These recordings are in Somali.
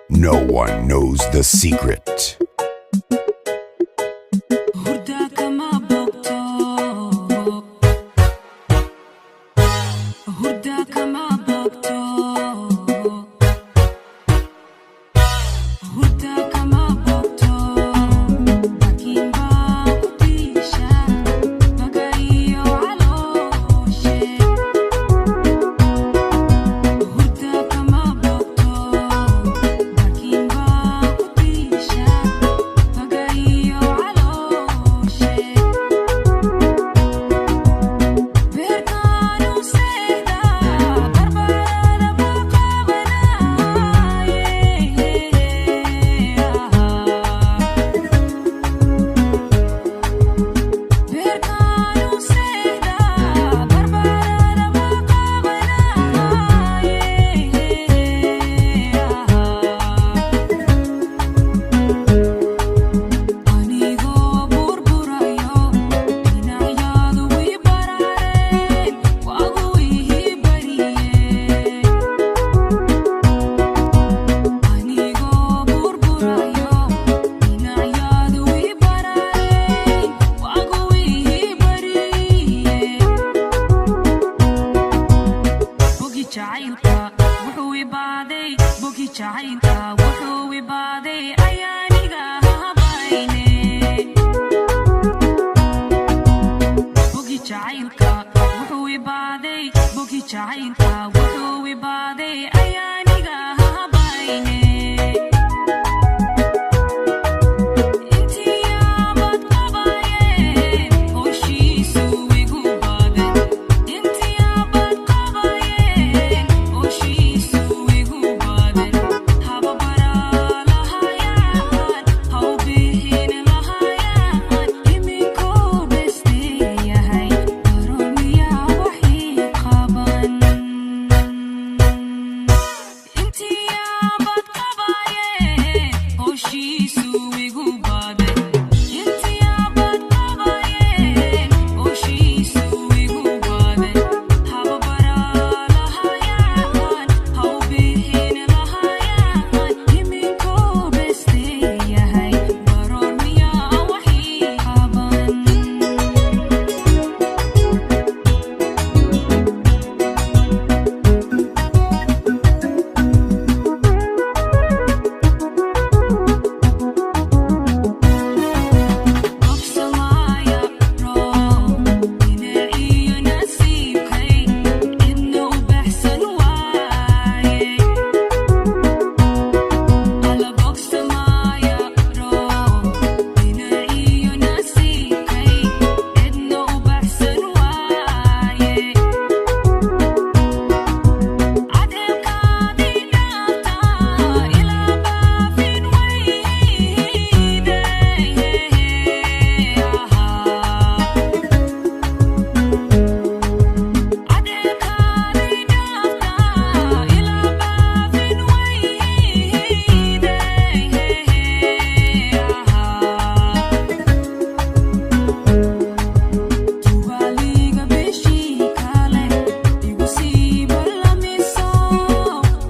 No one knows the secret. Hurda kama bogto, hurda kama bogto, hurda kama bogto. Laakiin baa ku diisha magayo calooshe. Hurda kama bogto, laakiin baa ku diisha magayo calooshe. Beerkaanu seexda barbarada ma qabanaaye. Beerkaanu seexda barbarada ma qabanaaye. Anigoo burburayo dhinacyadu wii baraareen, waagu ii bariyeen. Anigoo burburayo dhinacyadu wii baraareen, waagu ii bariyeen. Bogi jacaylka wuxuu ibaaday, bogi jacaylka wuxuu ibaaday ayaaniga habayne. Bogi jacaylka wuxuu ibaaday, bogi jacaylka wuxuu ibaaday ayaaniga habayne. Intii yaabad qabayeen hoshiisu igu badan, intii yaabad qabayeen hoshiisu igu badan. Haba baraa lahayaan, ha u bixin lahayaan, iminkuu besteeyahay baroor miyaa waxii qaban. Intii yaabad qabayeen hoshiisu igu badan, intii yaabad qabayeen hoshiisu igu badan. Haba baraa lahayaan, ha u bixin lahayaan, iminkuu besteeyahay baroor miyaa waxii qaban. Qofsamaaya roob dhinaciyo nasiibkay cidna u baxsan waaye. Alla bogsamaaya roob dhinaciyo nasiibkay cidna u baxsan waaye. Cadeebkaadii dhaafta ilaa baafin weyde. Cadeebkaadii dhaafta ilaa baafin weyde. Tubaaliga bishii kale igu sii balamiso,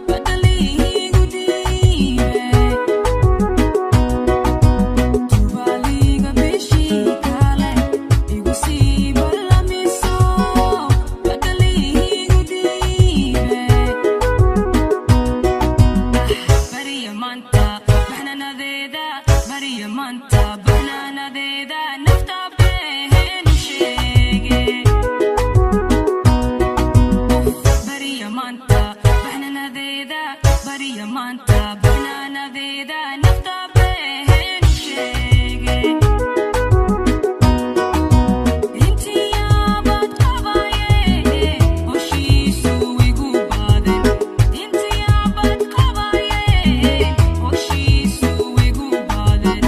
badaliigu dhiibe. Tubaaliga bishii kale igu sii balamiso, badaliigu dhiibe. Bariya maanta baxnanadeeda, bariya maanta baxnanadeeda, nafta been u sheege. Bariya maanta baxnanadeeda, bariya maanta baxnanadeeda, nafta been u sheege. Intii yaabad qabayeen hoshiisu igu badan, intii yaabad qabayeen hoshiisu igu badan.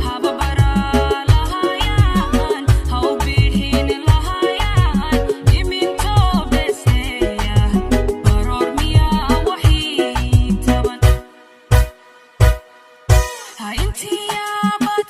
Haba baraa lahayaan, ha u bixin lahayaan, imintoo besteeya baroor miyaa waxii taban. Ha intii yaabad